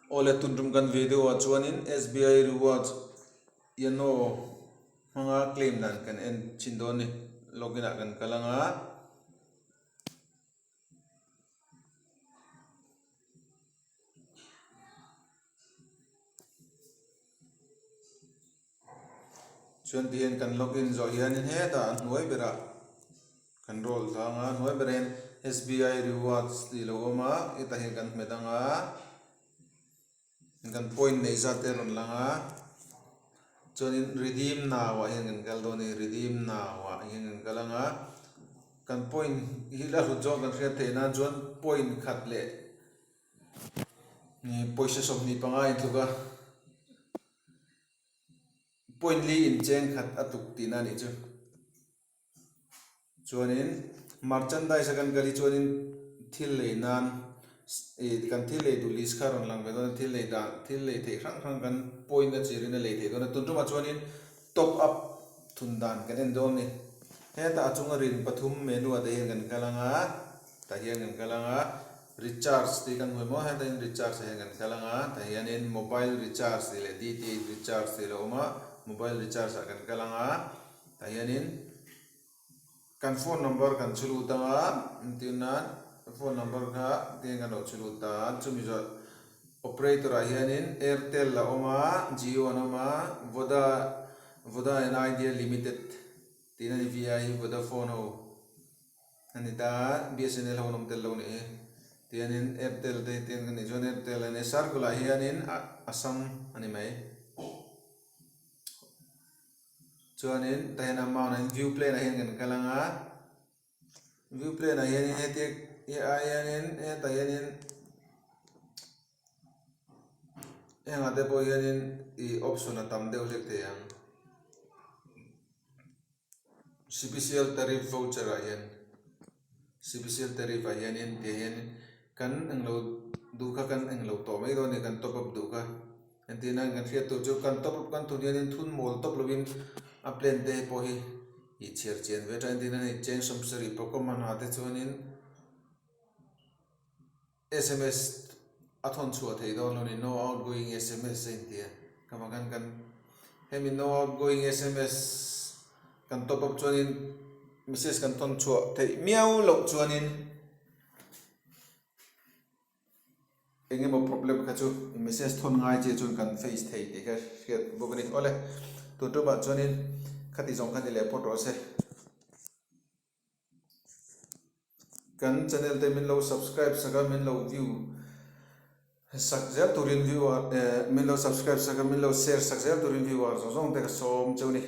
Awle tun tum kan video ah chuanin SBI rewards Yano hmanga claim dan kan en chin dawn a ni. Login ah kan kal anga. Chuan ti hian kan login zawh hianin hetah a hnuai berah kan roll thla anga hnuai berah hian SBI rewards tih lo awm a hetah hian kan hmet anga kan point neih zat te a rawn lang a chuanin redeem now ah hian kan kal dawn a ni redeem now ah hian kan kal anga kan point hi la hlut zawng kan hriat theih nan chuan point khat leh pawisa 25 intluk a. Point li in cheng khat a tuk tihna a nih chu. Chuanin merchandise a kan kal hi chuanin thil lei nan ih kan thil lei duh list kha a rawn lang ve dawn a, thil lei dan thil lei theih hrang hrang kan point a chirin a lei theih dawn a, tun tumah chuanin top up thun dan kan en dawn a ni. Hetah a chunga rin pathum menu ah te hian kan kal ang a, tah hian kan kal ang a. Recharge tih kan hmu maw heta in recharge ah hian kan kal anga tah hianin mobile recharge tih leh DTH recharge tih a lo awm a mobile recharge ah kan kal anga tah hianin kan phone number kan chhu lut anga entir nan phone number kha tihian kan lo chhu lut ta a chumi zawh operator ah hianin airtel a awm a jio an awm a voda voda and idea limited tihna ni vi vodafone ho. A ni ta, BSNL ho an awm tel lo nih hi. Tihianin Airtel te hi tihian kan nih chuan Airtel a ni. Circle ah hianin Assam a ni mai. Chuanin tah hian amount ah hian view plan ah hian kan kal ang a. View plan ah hianin hetia ah hianin hetah hianin hengah te pawh hianin ih option a tam deuh hlek thei ang. Cpcl tariff voucher ah hian cpcl tariff ah hianin tih hian kan englo duh kha kan englo tawh mai dawn a ni kan top up duh kha entir nan kan hriat tur chu kan top up kan thun hianin thun mawl tawp lovin a plan te pawh hi ih chhiar chian ve tha entir nan hei cheng 70 pawh ah te chuanin. Sms a thawn chhuah theih dawn lo ni, no outgoing sms a inti a, ka mah khan kan hemi no outgoing sms kan top up chuanin message kan thawn chhuah theih miau loh chuanin eng emaw problem kha chu message thawn ngai che chuan kan face thei tih kha hriat bawk a ni. Awle tun tumah chuanin khati zawng kha ni leh phawt rawh se. Kan channel te min lo subscribe sak a min lo view sak zel turin viewer eh min lo subscribe sak a min lo share sak zel turin viewer zawng zawng te ka sawm cheu ni.